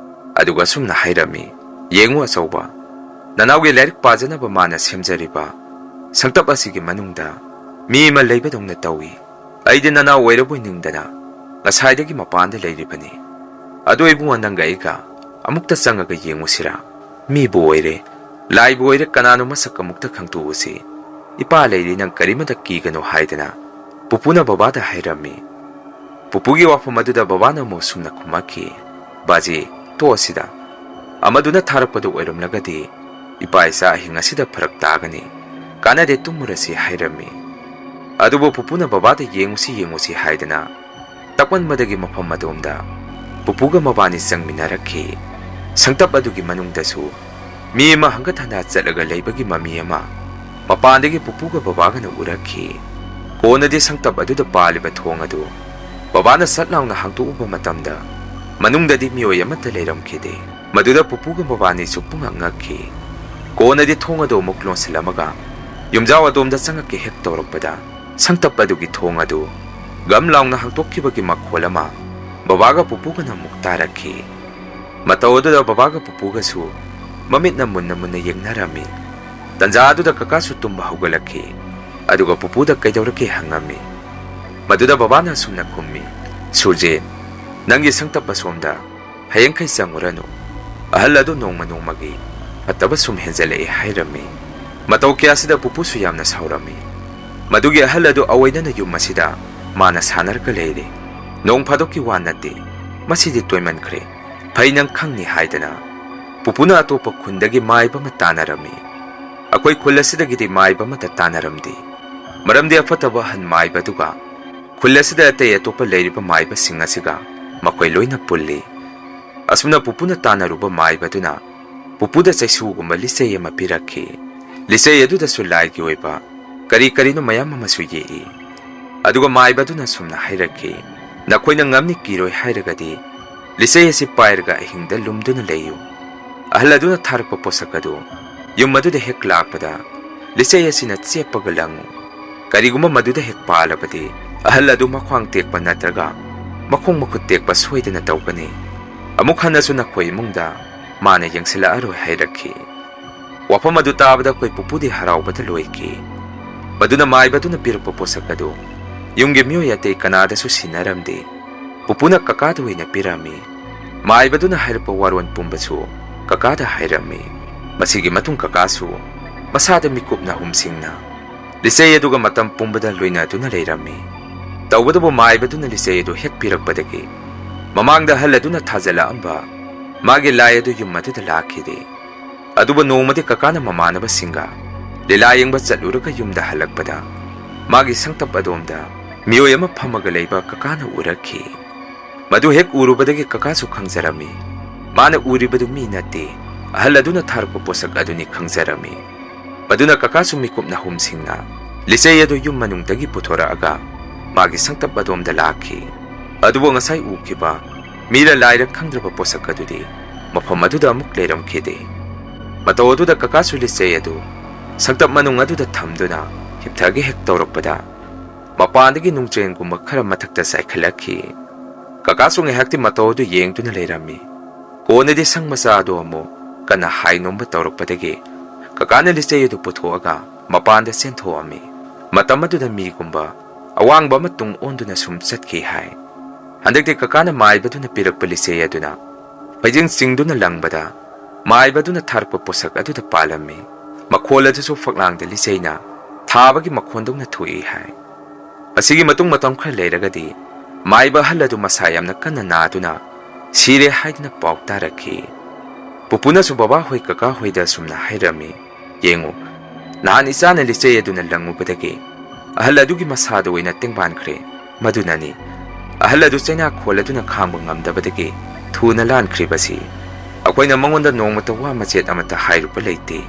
ꯑꯗꯨꯒ ꯑꯁꯨꯝꯅ ꯍꯥꯏꯔꯝꯃꯤ, "ꯌꯦꯡꯉꯨ ꯑꯆꯧꯕ, ꯅꯅꯥꯎꯒꯤ ꯂꯥꯏꯔꯤꯛ ꯄꯥꯖꯅꯕ ꯃꯥꯅ ꯁꯦꯝꯖꯔꯤꯕ ꯁꯪꯇꯞ ꯑꯁꯤꯒꯤ ꯃꯅꯨꯡꯗ ꯃꯤ ꯑꯃ ꯂꯩꯕꯗꯧꯅ ꯇꯧꯏ꯫ "ꯑꯩꯗꯤ ꯅꯅꯥꯎ ꯑꯣꯏꯔꯕꯣꯏ ꯅꯤꯡꯗꯅ ꯉꯁꯥꯏꯗꯒꯤ ꯃꯄꯥꯟꯗ ꯂꯩꯔꯤꯕꯅꯤ꯫ ꯑꯗꯣ ꯏꯕꯨꯡꯉꯣ, ꯅꯪꯒ ꯑꯩꯒ ꯑꯃꯨꯛꯇ ꯆꯪꯉꯒ ꯌꯦꯡꯉꯨꯁꯤꯔꯥ? ꯃꯤꯕꯨ ꯑꯣꯏꯔꯦ, ꯂꯥꯏꯕꯨ ꯑꯣꯏꯔꯦ, ꯀꯅꯥꯅꯣ ꯃꯁꯛ ꯑꯃꯨꯛꯇ ꯈꯪꯇꯣꯛꯎꯁꯤ꯫ ꯏꯄꯥ ꯂꯩꯔꯤ, ꯅꯪ ꯀꯔꯤꯃꯇ ꯀꯤꯒꯅꯨ" ꯍꯥꯏꯗꯅ ꯄꯨꯄꯨꯅ ꯕꯕꯥꯗ ꯍꯥꯏꯔꯝꯃꯤ꯫ ꯄꯨꯄꯨꯒꯤ ꯋꯥꯐꯝ ꯑꯗꯨꯗ ꯕꯕꯥꯅ ꯑꯃꯨꯛ ꯁꯨꯝꯅ ꯈꯨꯝꯃꯛꯈꯤ, "ꯕꯥꯖꯤ, ꯇꯣꯛꯑꯁꯤꯗ꯫ ꯑꯃꯗꯨꯅ ꯊꯥꯔꯛꯄꯗꯨ ꯑꯣꯏꯔꯝꯂꯒꯗꯤ ꯏꯄꯥ ꯏꯆꯥ ꯑꯍꯤꯡ ꯑꯁꯤꯗ ꯐꯔꯛ ꯇꯥꯒꯅꯤ꯫ ꯀꯥꯟꯅꯗꯦ, ꯇꯨꯝꯃꯨꯔꯁꯤ" ꯍꯥꯏꯔꯝꯃꯤ꯫ ꯑꯗꯨꯕꯨ ꯄꯨꯄꯨꯅ ꯕꯕꯥꯗ "ꯌꯦꯡꯉꯨꯁꯤ, ꯌꯦꯡꯉꯨꯁꯤ" ꯍꯥꯏꯗꯅ ꯇꯛꯃꯟꯕꯗꯒꯤ ꯃꯐꯝ ꯑꯗꯣꯝꯗ ꯄꯨꯄꯨꯒ ꯃꯕꯥꯅꯤ ꯆꯪꯃꯤꯟꯅꯔꯛꯈꯤ꯫ ꯁꯪꯇꯞ ꯑꯗꯨꯒꯤ ꯃꯅꯨꯡꯗꯁꯨ ꯃꯤ ꯑꯃ ꯍꯪꯒꯠ ꯍꯟꯗꯥ ꯆꯠꯂꯒ ꯂꯩꯕꯒꯤ ꯃꯃꯤ ꯑꯃ ꯃꯄꯥꯟꯗꯒꯤ ꯄꯨꯄꯨꯒ ꯕꯕꯥꯒꯅ ꯎꯔꯛꯈꯤ꯫ ꯀꯣꯟꯅꯗꯤ ꯁꯪꯇꯞ ꯑꯗꯨꯗ ꯄꯥꯜꯂꯤꯕ ꯊꯣꯡ ꯑꯗꯨ ꯕꯕꯥꯅ ꯁꯠ ꯂꯥꯎꯅ ꯍꯥꯡꯗꯣꯛꯎꯕ ꯃꯇꯝꯗ, ꯃꯅꯨꯡꯗꯗꯤ ꯃꯤꯑꯣꯏ ꯑꯃꯠꯇ ꯂꯩꯔꯝꯈꯤꯗꯦ꯫ ꯃꯗꯨꯗ ꯄꯨꯄꯨꯒ ꯃꯕꯥꯅꯤꯁꯨ ꯄꯨꯡꯉꯛ ꯉꯛꯈꯤ꯫ ꯀꯣꯟꯅꯗꯤ ꯊꯣꯡ ꯑꯗꯨ ꯑꯃꯨꯛ ꯂꯣꯟꯁꯤꯜꯂꯝꯃꯒ ꯌꯨꯝꯖꯥꯎ ꯑꯗꯣꯝꯗ ꯆꯪꯉꯛꯀꯦ ꯍꯦꯛ ꯇꯧꯔꯛꯄꯗ, ꯁꯪꯇꯞ ꯑꯗꯨꯒꯤ ꯊꯣꯡ ꯑꯗꯨ ꯒꯝ ꯂꯥꯎꯅ ꯍꯥꯡꯗꯣꯛꯈꯤꯕꯒꯤ ꯃꯈꯣꯜ ꯑꯃ ꯕꯕꯥꯒ ꯄꯨꯄꯨꯒꯅ ꯑꯃꯨꯛ ꯇꯥꯔꯛꯈꯤ꯫ ꯃꯇꯧ ꯑꯗꯨꯗ ꯕꯕꯥꯒ ꯄꯨꯄꯨꯒꯁꯨ ꯃꯃꯤꯠꯅ ꯃꯨꯟꯅ ꯃꯨꯟꯅ ꯌꯦꯡꯅꯔꯝꯃꯤ꯫ ꯇꯟꯖꯥ ꯑꯗꯨꯗ ꯀꯀꯥꯁꯨ ꯇꯨꯝꯕ ꯍꯧꯒꯠꯂꯛꯈꯤ꯫ ꯑꯗꯨꯒ ꯄꯨꯄꯨꯗ "ꯀꯩꯗꯧꯔꯒꯦ?" ꯍꯪꯉꯝꯃꯤ꯫ ꯃꯗꯨꯗ ꯕꯕꯥꯅ ꯑꯁꯨꯝꯅ ꯈꯨꯝꯃꯤ, "ꯁꯨꯔꯖꯤꯠ, ꯅꯪꯒꯤ ꯁꯪꯇꯞ ꯑꯁꯣꯝꯗ ꯍꯌꯦꯡꯈꯩ ꯆꯪꯉꯨꯔꯅꯨ꯫ ꯑꯍꯜ ꯑꯗꯨ ꯅꯣꯡꯃ ꯅꯣꯡꯃꯒꯤ ꯐꯠꯇꯕ ꯁꯨꯝ ꯍꯦꯟꯖꯜꯂꯛꯑꯦ" ꯍꯥꯏꯔꯝꯃꯤ꯫ ꯃꯇꯧ ꯀꯌꯥꯁꯤꯗ ꯄꯨꯄꯨꯁꯨ ꯌꯥꯝꯅ ꯁꯥꯎꯔꯝꯃꯤ꯫ ꯃꯗꯨꯒꯤ ꯑꯍꯜ ꯑꯗꯨ ꯑꯣꯏꯗꯅ ꯌꯨꯝ ꯑꯁꯤꯗ ꯃꯥꯅ ꯁꯥꯟꯅꯔꯒ ꯂꯩꯔꯦ꯫ ꯅꯣꯡ ꯐꯥꯗꯣꯛꯀꯤ ꯋꯥ ꯅꯠꯇꯦ, ꯃꯁꯤꯗꯤ ꯇꯣꯏꯃꯟꯈ꯭ꯔꯦ꯫ ꯐꯩ, ꯅꯪ ꯈꯪꯅꯤ ꯍꯥꯏꯗꯅ ꯄꯨꯄꯨꯅ ꯑꯇꯣꯞꯄ ꯈꯨꯟꯗꯒꯤ ꯃꯥꯏꯕ ꯑꯃ ꯇꯥꯟꯅꯔꯝꯃꯤ꯫ ꯑꯩꯈꯣꯏ ꯈꯨꯜ ꯑꯁꯤꯗꯒꯤꯗꯤ ꯃꯥꯏꯕ ꯑꯃꯠꯇ ꯇꯥꯟꯅꯔꯝꯗꯦ꯫ ꯃꯔꯝꯗꯤ ꯑꯐꯠꯇꯕ ꯑꯍꯟ ꯃꯥꯏꯕ ꯑꯗꯨꯒ ꯈꯨꯜ ꯑꯁꯤꯗ ꯑꯇꯩ ꯑꯇꯣꯞꯄ ꯂꯩꯔꯤꯕ ꯃꯥꯏꯕꯁꯤꯡ ꯑꯁꯤꯒ ꯃꯈꯣꯏ ꯂꯣꯏꯅ ꯄꯨꯜꯂꯤ꯫ ꯑꯁꯨꯝꯅ ꯄꯨꯄꯨꯅ ꯇꯥꯟꯅꯔꯨꯕ ꯃꯥꯏꯕꯗꯨꯅ ꯄꯨꯄꯨꯗ ꯆꯩꯁꯨꯒꯨꯝꯕ ꯂꯤꯆꯩ ꯑꯃ ꯄꯤꯔꯛꯈꯤ꯫ ꯂꯤꯆꯩ ꯑꯗꯨꯗꯁꯨ ꯂꯥꯏꯒꯤ ꯑꯣꯏꯕ ꯀꯔꯤ ꯀꯔꯤꯅꯣ ꯃꯌꯥꯝ ꯑꯃꯁꯨ ꯌꯦꯛꯏ꯫ ꯑꯗꯨꯒ ꯃꯥꯏꯕꯗꯨꯅ ꯁꯨꯝꯅ ꯍꯥꯏꯔꯛꯈꯤ, "ꯅꯈꯣꯏꯅ ꯉꯝꯅꯤ ꯀꯤꯔꯣꯏ ꯍꯥꯏꯔꯒꯗꯤ ꯂꯤꯆꯩ ꯑꯁꯤ ꯄꯥꯏꯔꯒ ꯑꯍꯤꯡꯗ ꯂꯨꯝꯗꯨꯅ ꯂꯩꯌꯨ꯫ ꯑꯍꯜ ꯑꯗꯨꯅ ꯊꯥꯔꯛꯄ ꯄꯣꯠꯁꯛ ꯑꯗꯨ ꯌꯨꯝ ꯑꯗꯨꯗ ꯍꯦꯛ ꯂꯥꯛꯄꯗ ꯂꯤꯆꯩ ꯑꯁꯤꯅ ꯆꯦꯞꯄꯒ ꯂꯪꯉꯨ꯫ ꯀꯔꯤꯒꯨꯝꯕ ꯃꯗꯨꯗ ꯍꯦꯛ ꯄꯥꯜꯂꯕꯗꯤ ꯑꯍꯜ ꯑꯗꯨ ꯃꯈ꯭ꯋꯥꯡ ꯇꯦꯛꯄ ꯅꯠꯇ꯭ꯔꯒ ꯃꯈꯣꯡ ꯃꯈꯨꯠ ꯇꯦꯛꯄ ꯁꯣꯏꯗꯅ ꯇꯧꯒꯅꯤ꯫ ꯑꯃꯨꯛ ꯍꯟꯅꯁꯨ ꯅꯈꯣꯏ ꯏꯃꯨꯡꯗ ꯃꯥꯅ ꯌꯦꯡꯁꯤꯜꯂꯛꯑꯔꯣꯏ" ꯍꯥꯏꯔꯛꯈꯤ꯫ ꯋꯥꯐꯝ ꯑꯗꯨ ꯇꯥꯕꯗ ꯑꯩꯈꯣꯏ ꯄꯨꯄꯨꯗꯤ ꯍꯔꯥꯎꯕꯗ ꯂꯣꯏꯈꯤ꯫ ꯃꯗꯨꯅ ꯃꯥꯏꯕꯗꯨꯅ ꯄꯤꯔꯛꯄ ꯄꯣꯠꯁꯛ ꯑꯗꯨ ꯌꯨꯝꯒꯤ ꯃꯤꯑꯣꯏ ꯑꯇꯩ ꯀꯅꯥꯗꯁꯨ ꯁꯤꯟꯅꯔꯝꯗꯦ꯫ ꯄꯨꯄꯨꯅ ꯀꯀꯥꯗ ꯑꯣꯏꯅ ꯄꯤꯔꯝꯃꯤ꯫ ꯃꯥꯏꯕꯗꯨꯅ ꯍꯥꯏꯔꯛꯄ ꯋꯥꯔꯣꯜ ꯄꯨꯝꯕꯁꯨ ꯀꯀꯥꯗ ꯍꯥꯏꯔꯝꯃꯤ꯫ ꯃꯁꯤꯒꯤ ꯃꯇꯨꯡ ꯀꯀꯥꯁꯨ ꯃꯁꯥꯗ ꯃꯤꯀꯨꯞ ꯅꯥꯍꯨꯝꯁꯤꯡꯅ ꯂꯤꯆꯩ ꯑꯗꯨꯒ ꯃꯇꯝ ꯄꯨꯝꯕꯗ ꯂꯣꯏꯅꯗꯨꯅ ꯂꯩꯔꯝꯃꯤ꯫ ꯇꯧꯕꯇꯕꯨ ꯃꯥꯏꯕꯗꯨꯅ ꯂꯤꯆꯩ ꯑꯗꯨ ꯍꯦꯛ ꯄꯤꯔꯛꯄꯗꯒꯤ ꯃꯃꯥꯡꯗ ꯑꯍꯜ ꯑꯗꯨꯅ ꯊꯥꯖꯤꯜꯂꯛꯑꯝꯕ ꯃꯥꯒꯤ ꯂꯥꯏ ꯑꯗꯨ ꯌꯨꯝ ꯑꯗꯨꯗ ꯂꯥꯛꯈꯤꯗꯦ꯫ ꯑꯗꯨꯕꯨ ꯅꯣꯡꯃꯗꯤ ꯀꯀꯥꯅ ꯃꯃꯥꯟꯅꯕꯁꯤꯡꯒ ꯂꯤꯂꯥ ꯌꯦꯡꯕ ꯆꯠꯂꯨꯔꯒ ꯌꯨꯝꯗ ꯍꯜꯂꯛꯄꯗ ꯃꯥꯒꯤ ꯁꯪꯇꯞ ꯑꯗꯣꯝꯗ ꯃꯤꯑꯣꯏ ꯑꯃ ꯐꯝꯃꯒ ꯂꯩꯕ ꯀꯀꯥꯅ ꯎꯔꯛꯈꯤ꯫ ꯃꯗꯨ ꯍꯦꯛ ꯎꯔꯨꯕꯗꯒꯤ ꯀꯀꯥꯁꯨ ꯈꯪꯖꯔꯝꯃꯤ꯫ ꯃꯥꯅ ꯎꯔꯤꯕꯗꯨ ꯃꯤ ꯅꯠꯇꯦ, ꯑꯍꯜ ꯑꯗꯨꯅ ꯊꯥꯔꯛꯄ ꯄꯣꯠꯁꯛ ꯑꯗꯨꯅꯤ ꯈꯪꯖꯔꯝꯃꯤ꯫ ꯃꯗꯨꯅ ꯀꯀꯥꯁꯨ ꯃꯤꯀꯨꯞ ꯅꯥꯍꯨꯝꯁꯤꯡꯅ ꯂꯤꯆꯩ ꯑꯗꯨ ꯌꯨꯝ ꯃꯅꯨꯡꯗꯒꯤ ꯄꯨꯊꯣꯔꯛꯑꯒ ꯃꯥꯒꯤ ꯁꯪꯇꯞ ꯑꯗꯣꯝꯗ ꯂꯥꯛꯈꯤ꯫ ꯑꯗꯨꯕꯨ ꯉꯁꯥꯏ ꯎꯈꯤꯕ ꯃꯤꯔ ꯂꯥꯏꯔ ꯈꯪꯗ꯭ꯔꯕ ꯄꯣꯠꯁꯛ ꯑꯗꯨꯗꯤ ꯃꯐꯝ ꯑꯗꯨꯗ ꯑꯃꯨꯛ ꯂꯩꯔꯝꯈꯤꯗꯦ꯫ ꯃꯇꯧ ꯑꯗꯨꯗ ꯀꯀꯥꯁꯨ ꯂꯤꯆꯩ ꯑꯗꯨ ꯁꯪꯇꯞ ꯃꯅꯨꯡ ꯑꯗꯨꯗ ꯊꯝꯗꯨꯅ ꯍꯤꯞꯊꯒꯦ ꯍꯦꯛ ꯇꯧꯔꯛꯄꯗ, ꯃꯄꯥꯟꯗꯒꯤ ꯅꯨꯡꯖꯦꯡꯒꯨꯝꯕ ꯈꯔ ꯃꯊꯛꯇ ꯆꯥꯏꯈꯠꯂꯛꯈꯤ꯫ ꯀꯀꯥꯁꯨ ꯉꯥꯏꯍꯥꯛꯇꯤ ꯃꯇꯧ ꯑꯗꯨ ꯌꯦꯡꯗꯨꯅ ꯂꯩꯔꯝꯃꯤ꯫ ꯀꯣꯟꯅꯗꯤ ꯁꯪ ꯃꯆꯥ ꯑꯗꯨ ꯑꯃꯨꯛ ꯀꯟꯅ ꯍꯥꯏ ꯅꯣꯝꯕ ꯇꯧꯔꯛꯄꯗꯒꯤ ꯀꯀꯥꯅ ꯂꯤꯆꯩ ꯑꯗꯨ ꯄꯨꯊꯣꯛꯑꯒ ꯃꯄꯥꯟꯗ ꯆꯦꯟꯊꯣꯛꯑꯝꯃꯤ꯫ ꯃꯇꯝ ꯑꯗꯨꯗ ꯃꯤꯒꯨꯝꯕ ꯑꯋꯥꯡꯕ ꯑꯃ ꯇꯨꯡ ꯑꯣꯟꯗꯨꯅ ꯁꯨꯝ ꯆꯠꯈꯤ ꯍꯥꯏ꯫ ꯍꯟꯗꯛꯇꯤ ꯀꯀꯥꯅ ꯃꯥꯏꯕꯗꯨꯅ ꯄꯤꯔꯛꯄ ꯂꯤꯆꯩ ꯑꯗꯨꯅ ꯐꯩꯖꯤꯡ ꯆꯤꯡꯗꯨꯅ ꯂꯪꯕꯗ ꯃꯥꯏꯕꯗꯨꯅ ꯊꯥꯔꯛꯄ ꯄꯣꯠꯁꯛ ꯑꯗꯨꯗ ꯄꯥꯜꯂꯝꯃꯤ꯫ ꯃꯈꯣꯜ ꯑꯗꯨꯁꯨ ꯐꯛꯂꯥꯡꯗ ꯂꯤꯆꯩꯅ ꯊꯥꯕꯒꯤ ꯃꯈꯣꯟꯗꯧꯅ ꯊꯣꯛꯏ ꯍꯥꯏ꯫ ꯑꯁꯤꯒꯤ ꯃꯇꯨꯡ ꯃꯇꯝ ꯈꯔ ꯂꯩꯔꯒꯗꯤ ꯃꯥꯏꯕ ꯑꯍꯜ ꯑꯗꯨ ꯃꯁꯥ ꯌꯥꯝꯅ ꯀꯟꯅ ꯅꯥꯗꯨꯅ ꯁꯤꯔꯦ ꯍꯥꯏꯗꯨꯅ ꯄꯥꯎ ꯇꯥꯔꯛꯈꯤ꯫ ꯄꯨꯄꯨꯅꯁꯨ ꯕꯕꯥ ꯍꯣꯏ ꯀꯀꯥ ꯍꯣꯏꯗ ꯑꯁꯨꯝꯅ ꯍꯥꯏꯔꯝꯃꯤ, "ꯌꯦꯡꯉꯨ, ꯅꯍꯥꯟ ꯏꯆꯥꯅ ꯂꯤꯆꯩ ꯑꯗꯨꯅ ꯂꯪꯉꯨꯕꯗꯒꯤ ꯑꯍꯜ ꯑꯗꯨꯒꯤ ꯃꯁꯥꯗ ꯑꯣꯏꯅ ꯇꯦꯡꯕꯥꯟꯈ꯭ꯔꯦ꯫ ꯃꯗꯨꯅꯅꯤ ꯑꯍꯜ ꯑꯗꯨ ꯆꯩꯅꯥ ꯈꯣꯜ ꯑꯗꯨꯅ ꯈꯥꯡꯕ ꯉꯝꯗꯕꯗꯒꯤ ꯊꯨꯅ ꯂꯥꯟꯈ꯭ꯔꯤꯕꯁꯤ꯫ ꯑꯩꯈꯣꯏꯅ ꯃꯉꯣꯟꯗ ꯅꯣꯡꯃꯇ ꯋꯥ ꯃꯆꯦꯠ ꯑꯃꯠꯇ ꯍꯥꯏꯔꯨꯕ ꯂꯩꯇꯦ꯫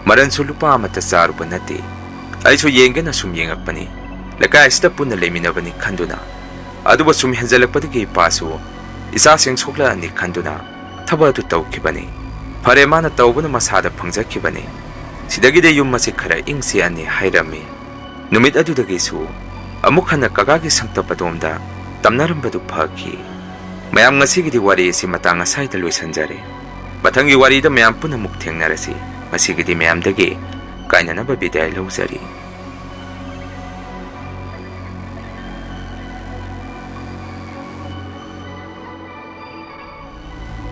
ꯃꯔꯟꯁꯨ ꯂꯨꯄꯥ ꯑꯃꯠꯇ ꯆꯥꯔꯨꯕ ꯅꯠꯇꯦ꯫ ꯑꯩꯁꯨ ꯌꯦꯡꯒꯦꯅ ꯁꯨꯝ ꯌꯦꯡꯉꯛꯄꯅꯤ꯫ ꯂꯩꯀꯥꯏ ꯑꯁꯤꯗ ꯄꯨꯟꯅ ꯂꯩꯃꯤꯟꯅꯕꯅꯤ ꯈꯟꯗꯨꯅ꯫ ꯑꯗꯨꯕꯨ ꯁꯨꯝ ꯍꯦꯟꯖꯜꯂꯛꯄꯗꯒꯤ ꯏꯄꯥꯁꯨ ꯏꯆꯥꯁꯤꯡ ꯁꯣꯛꯂꯛꯑꯅꯤ ꯈꯟꯗꯨꯅ ꯊꯕꯛ ꯑꯗꯨ ꯇꯧꯈꯤꯕꯅꯤ꯫ ꯐꯔꯦ, ꯃꯥꯅ ꯇꯧꯕꯅ ꯃꯁꯥꯗ ꯐꯪꯖꯈꯤꯕꯅꯤ꯫ ꯁꯤꯗꯒꯤꯗꯤ ꯌꯨꯝ ꯑꯁꯤ ꯈꯔ ꯏꯪ ꯆꯤꯛꯑꯅꯤ" ꯍꯥꯏꯔꯝꯃꯤ꯫ ꯅꯨꯃꯤꯠ ꯑꯗꯨꯗꯒꯤꯁꯨ ꯑꯃꯨꯛ ꯍꯟꯅ ꯀꯀꯥꯒꯤ ꯁꯪꯇꯞ ꯑꯗꯣꯝꯗ ꯇꯝꯅꯔꯝꯕꯗꯨ ꯐꯈꯤ꯫ ꯃꯌꯥꯝ, ꯉꯁꯤꯒꯤꯗꯤ ꯋꯥꯔꯤ ꯑꯁꯤ ꯃꯇꯥꯡ ꯑꯁꯥꯏꯗ ꯂꯣꯏꯁꯤꯟꯖꯔꯦ꯫ ꯃꯊꯪꯒꯤ ꯋꯥꯔꯤꯗ ꯃꯌꯥꯝ ꯄꯨꯟꯅ ꯑꯃꯨꯛ ꯊꯦꯡꯅꯔꯁꯤ꯫ ꯉꯁꯤꯒꯤꯗꯤ ꯃꯌꯥꯝꯗꯒꯤ ꯀꯥꯏꯅꯅꯕ ꯕꯤꯗꯥꯏ ꯂꯧꯖꯔꯤ꯫